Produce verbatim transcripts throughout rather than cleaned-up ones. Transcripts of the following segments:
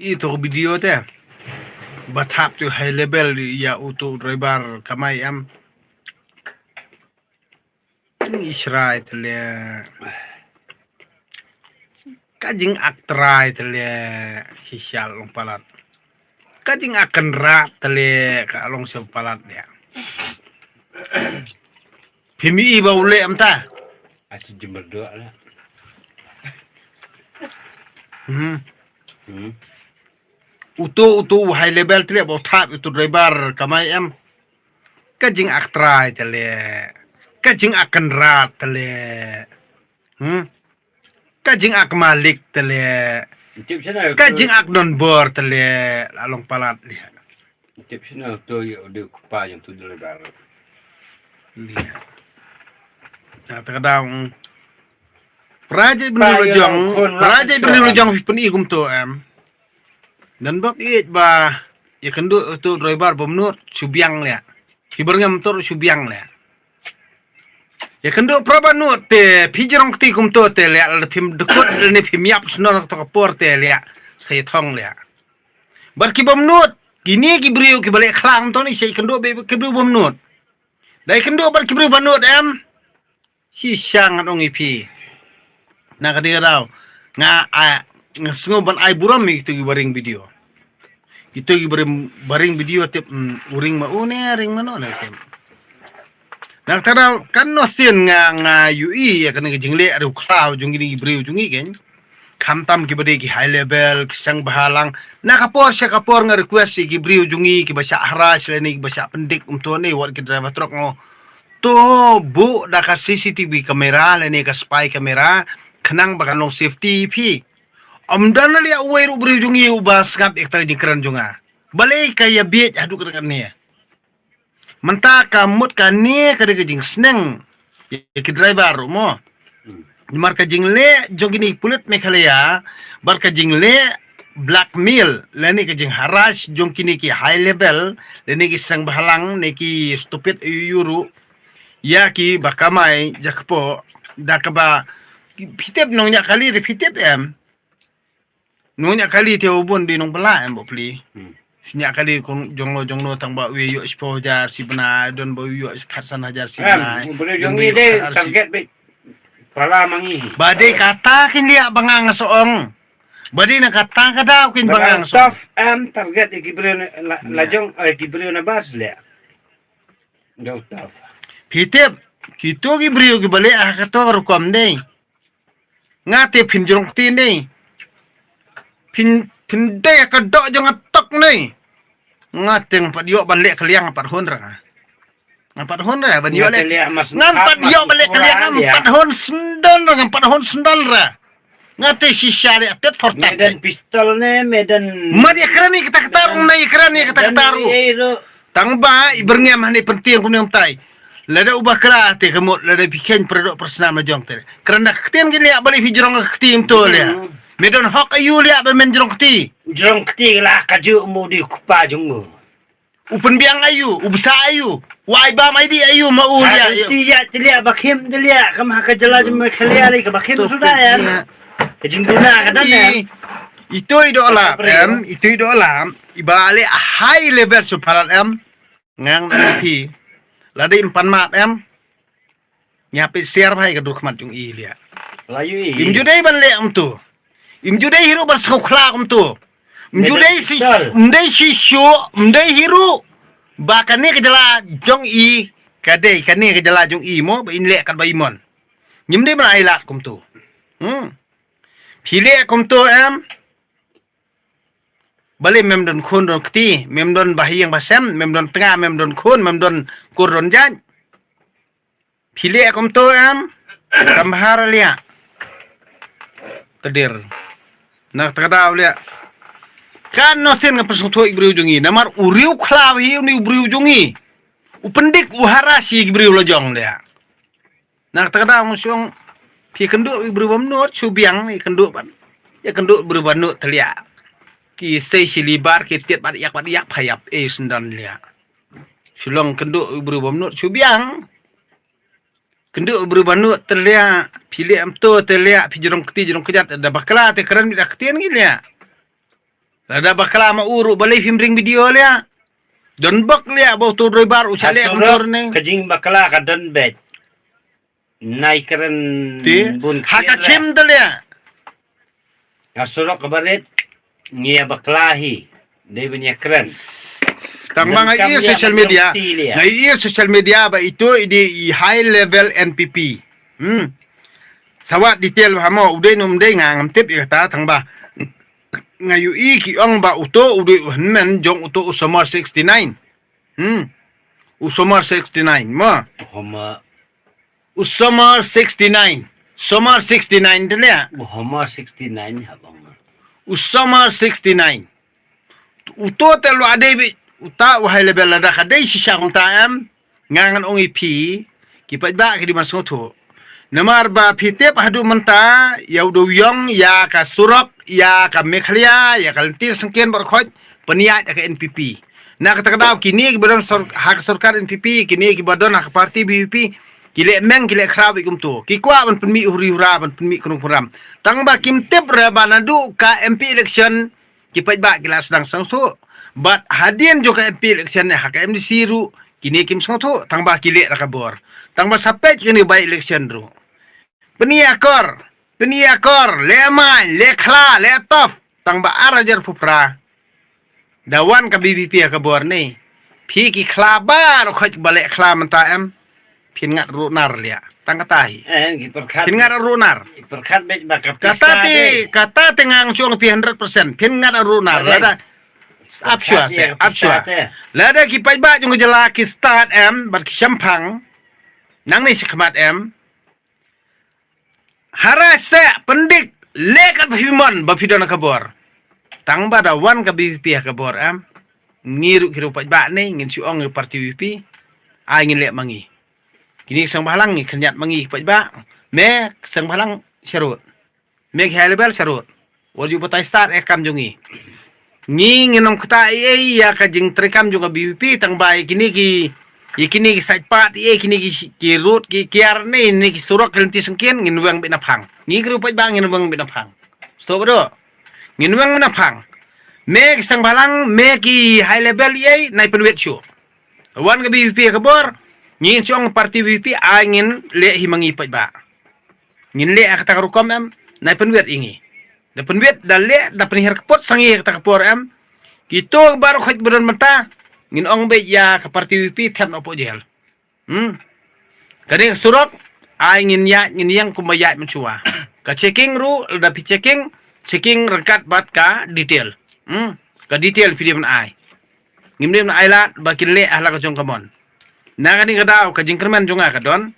Ito video te. Ba thap tu high level ïa uto u driver kamai em. Israi te le. Ka jingak trai te le. Shisha long palat. Ka jingak kynrad te le ka long shisha palat dia. Phi mi i ba u leh mynta. Aci jember dua lah. Hmm. Hmm. Uto, uto high level te le ba u thap uto driver kamai em. Ka jingak trai te le. Ka jingak kynrad te le. Hmm. Ka jingak malik te le. Tip sana. Ka jingak don bor te le. La long palat le. Tip sana tu ïa u dei u kpa jong tu dei le bar. Nia. Na ta ka dang. Project bri la jong. Project bri la jong phi pyni kumto em. Dan bok ïeit ba ïa kynduh uto driver bym nud shu biang le. Phi byrngem tur shu biang le. Ïa kynduh pra ba nud te phi jrong kti kumto te le, lada phim dkut lane phim ïap shnong to ka por te le. Sa ïa thong le. Bad ki bym nud kine ki briew kiba leh khlang to ni sa ïa kynduh ba ki briew bym nud. Da ïa kynduh bad ki briew ba nud em. Shisha ngan ong ïa phi. Na ka dei ka daw nga, a, nga sngew ban ai burom ïa kito kiba ring video. Kito kiba ring, ba ring video tip, mm, u ring ma u ne ring ma no ne tip. Na ka daw kan no sien nga, nga ïohi ïa kane ka jingleh riewkhlaw jong kine ki briew jong ngi keiñ. Khamtam kiba dei ki high level, ki seng bhalang. Na ka por sha ka por nga request ïa ki briew jong ngi kiba shah harass lane kiba shah pyndik kumto ne wat ki driver truck ngo. To buh da ka C C T V camera lane ka spy camera khnang ba kan long safety phi. Ym don lei uwei ruh briew jong ngi uba sngap ïa kata ka jingkren jong nga. Balei ka ïa bieit haduh kata kane. Mynta ka mut kane ka dei ka jingsneng ïa ki driver ruh mo. Namar ka jingleh jong kine ki pulit Meghalaya bad ka jingleh blackmail lane ka jingharass jong kine ki high level lane ki seng bhalang ne ki stupid aïu ruh ïa kiba kamai jakpoh da kaba phi tip nongñiah kali de phi tip em. Nongñiah kali te u bun dei nongbylla em bapli. Hmm. Ñiah kali jong no jong no tang ba u ïoh shiphew hajar shi bnai, don ba u ïoh khatsan hajar shi bnai. Em, u briew jong ngi dei target beit. Pala ma ngi. Ba dei kata kin liah ba nga nga sa ong. Ba dei na kata ka daw kin ba nga nga sa ong. Tough em target ïa ki briew la jong, eh, ki briew na bas liah. Dei tough. Phi tip kito ki briew kiba leh ha kato ka rukom dei. Nga te phin jrong kti ne. Phin, phin dei ka dok jong nga tok ne. Nga te nga pat ïoh ban leh kylliang nga pat hun ra. Nga pat hun ra ban ïoh leh. Nga pat ïoh ban leh kylliang nga pat hun sendal ra, nga pat hun sendal ra. Nga te shisha leh tet for tat. Medan pistol ne, medan. Ma dei kren ni kata kata rung ne kren ni kata kata rung. Tang ba i byrngem ha ne pyntieng kumne kumtai. Lada u bakla te ka mut lada phi kheiñ pradok pyrshah ma jong te. Kren da ka ktien ki liah balei phi jrong ka ktien to liah. Me don hok aïu liah ba men jrong kti. Jrong kti la ka ju mu di kpa jong u. U pynbiang aïu, u bsa aïu. Wai bam ai di aïu ma u liah. Ti ya ti liah ba khim ti liah kam ha ka jala jong Meghalaya li ka ba khim suda ya. Ka jingduna ka dan ya. Itoi doh lap em, itoi doh lap. Iba leh high level su palat em. Ngang na phi. Lada im pan map em. Nya phi siar bha ïa ka dur khmat jong i liah. La ïohi. Im ju dei ban leh kumto. Im ju dei hi ruh ban sngewkhla kumto. Im ju dei shi, im dei shisha, im dei hi ruh. Ba kane ka jala jong i, ka dei kane ka jala jong i mo ba in leh kat ba i mon. Ngim dei ban ai lad kumto. Hmm. Phi leh kumto em. Balei mem don khun don kti, mem don bahaïing bahasem, mem don tnga, mem don khun, mem don kur don jait. Phi leh kumto em, kam bha ra liah. Tdir. Na kata ka daw liah. Kan noh sien nga pynsngewthuh ïa ki briew jong ngi. Namar u riewkhlaw hi u ni u briew jong ngi. U pyndik u harass ïa ki briew la jong liah. Na kata ka daw nga shong phi kynduh ïa ki briew bym nud shu biang ïa kynduh ban. Ïa kynduh briew ba nud te liah. Ki sei shi libar ki tied bad ïak bad ïak pha ïap ei sendon liah. Shu long kynduh ïa ki briew bym nud shu biang. Kynduh briew ba nud te liah, phi leh em to te liah, phi jrong kti jrong kjat da bakla te kren bit da ktien ngi liah. Lada bakla ma u ruh balei phim ring video leh. Don bok leh ba uto u driver u sha leh kumto ne. Ka jingbakla ka don beit. Nai kren bun ha ka kim da leh. Ka surok ka barit ngi ïa bakla hi. Dei ban ïa kren. Tang ba nga ïa social media. Nga ïa social media ba ito i dei i high level N P P. Hmm. Sawat detail ba mo u dei num dei nga ngam tip ïa kata tang ba. Nga ïu i ki ong ba uto u dei u hynmen jong uto u Somar sixty-nine. Hmm. U Somar sixty-nine mo. Homa. U Somar sixty-nine. Somar sixty-nine te leh. U Homa sixty-nine ha bang. U Somar sixty-nine. Uto te lua dei beit uta u high level lada ka dei shisha kumta em. Nga ngan ong i phi ki paidbah ki dei ban sngewthuh. Namar ba phi tip haduh mynta ïa u dei u ïong ïa ka surok ïa ka Meghalaya ïa ka lynti syngkien baroh khoit pynïaid da ka N P P. Na kata ka daw kine kiba don sor-, ha ka sorkar N P P, kine kiba don ha ka parti V P P, ki leh meng ki leh khraw beit kumto. Ki kwah ban pynmih huri hura ban pynmih kynrung kynram. Tang ba kim tip re ba naduh ka M P election ki paidbah ki la sdang sngewthuh. Bad hadien jong ka M P election ne ha ka M D C ruh kine kim sngewthuh tang ba ki leh da ka bor. Tang ba sa peit kine by election ruh. Pynïakor, pynïakor, leh main, leh khla, leh tough. Tang ba ar hajar phew phra. Da wan ka V P P ha ka bor ne. Phi ki khla baroh khoit ba leh khla mynta em. Phin ngat ruh nar leh. Tang kata hi. Eh, ki pyrkhat. Phin ngat ruh nar. Ki pyrkhat beit ba ka pisa. Kata te, kata te ngang chuong phi hundred percent. Phin ngat ruh nar. Lada. Ap shwa se, ap shwa. Lada ki paidbah jong ka jylla ki stad em, bad ki shemphang. Nangne shi khmat em. Hara se pyndik leh kat ba phi mon ba phi don ka bor. Tang ba da wan ka V P P ha ka bor em. Ngi ruh ki ruh paidbah ne ngin shu ong ngi parti V P P. Ai ngin leh ma ngi. Kini seng bhalang ngi khyndiat ma ngi paidbah. Me seng bhalang sharud. Me ki high level sharud. Wat ju batai stad eh kam jong ngi. Ngi ngin ym kata ei ei ïa ka jingtrei kam jong ka V P P tang ba ïa kine ki, ïa kine ki sait pat ïa kine ki, ki rud ki kiar ne, ne ki surok ki lynti syngkien ngin weng beit na phang. Ngi ki ruh paidbah ngin weng beit na phang. Stop do. Ngin weng na phang. Me ki seng bhalang, me ki high level ïa nai pynwit shu. Wan ka V P P ka bor. Ngin chong parti V P P ai ngin leh hi ma ngi paidbah. Ngin leh ha kata ka rukom em, nai pynwit ïa ngi. Da pynwit, da leh, da pynhiar kput sa ngi ha kata ka por em. Kito baroh khoit ba don mynta, ngin ong beit ïa ka parti V P P thep noh poh jel. Hmm. Kane ka surok, ai ngin ïaid, ngin ïeng kumba ïaid mynshuwa. Ka checking ruh, da phi checking, checking ryngkat bad ka detail. Hmm. Ka detail phi dei ban ai. Ngim dei ban ai lad ba kin leh ha la ka jong ka mon. Na kane ka daw ka jingkyrmen jong nga ka don.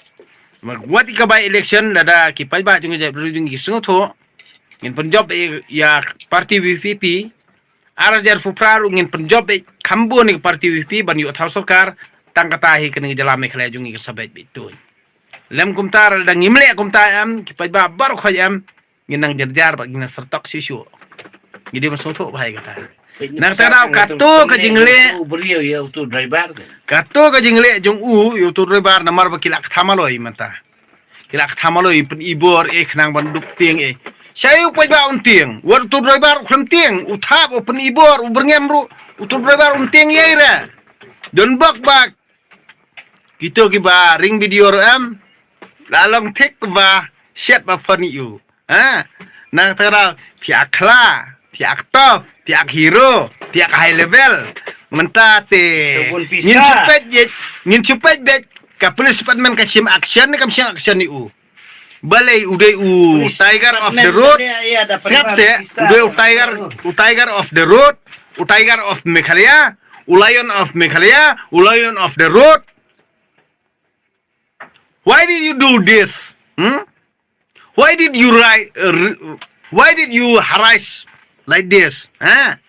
Wat ïa ka by election lada ki paidbah jong ka jaitbynriew jong ngi ki sngewthuh. Ngin pynjop ïa parti V P P. Ar hajar phew phra ruh ngin pynjop ïa kham bun ïa ka parti V P P ban ïoh thaw sorkar. Tang kata hi kane ka jylla Meghalaya jong ngi ka sa beit beit tuñ. Lem kumta lada ngim leh kumta em ki paidbah baroh khoit em. Ngin nang jar jar bad ngin nang sertok shuh shuh. Ngi dei ban sngewthuh bha ïa kata. Nang ta daw kato ka jingleh. Kato ka jingleh jong u ïa uto u driver namar ba ki la ktham aloi mynta. Ki la ktham aloi pynibor eh khnang ban dup tieng eh. Shai u paidbah un tieng. Wat uto u driver u khlem tieng. U thap u pynibor u byrngem ruh. Uto u driver un tieng ïa i re. Don bok bak. Kito kiba ring video ruh em. La long thik ba shet ba phone ïa u. Ha? Nang tara phi ak khla, phi ak top, phi ak hero, phi ak high level. Mynta te ngin chupet je, ngin chupet bej ka police department ka shim action ne kam shim action ïa u. Balei u dei u tiger of the road. Sngap se, u dei u tiger, u tiger of the road, u tiger of Meghalaya, u lion of Meghalaya, u lion of the road. Why did you do this? Hmm? Why did you ri-, uh, ri-, why did you harass like this? Huh?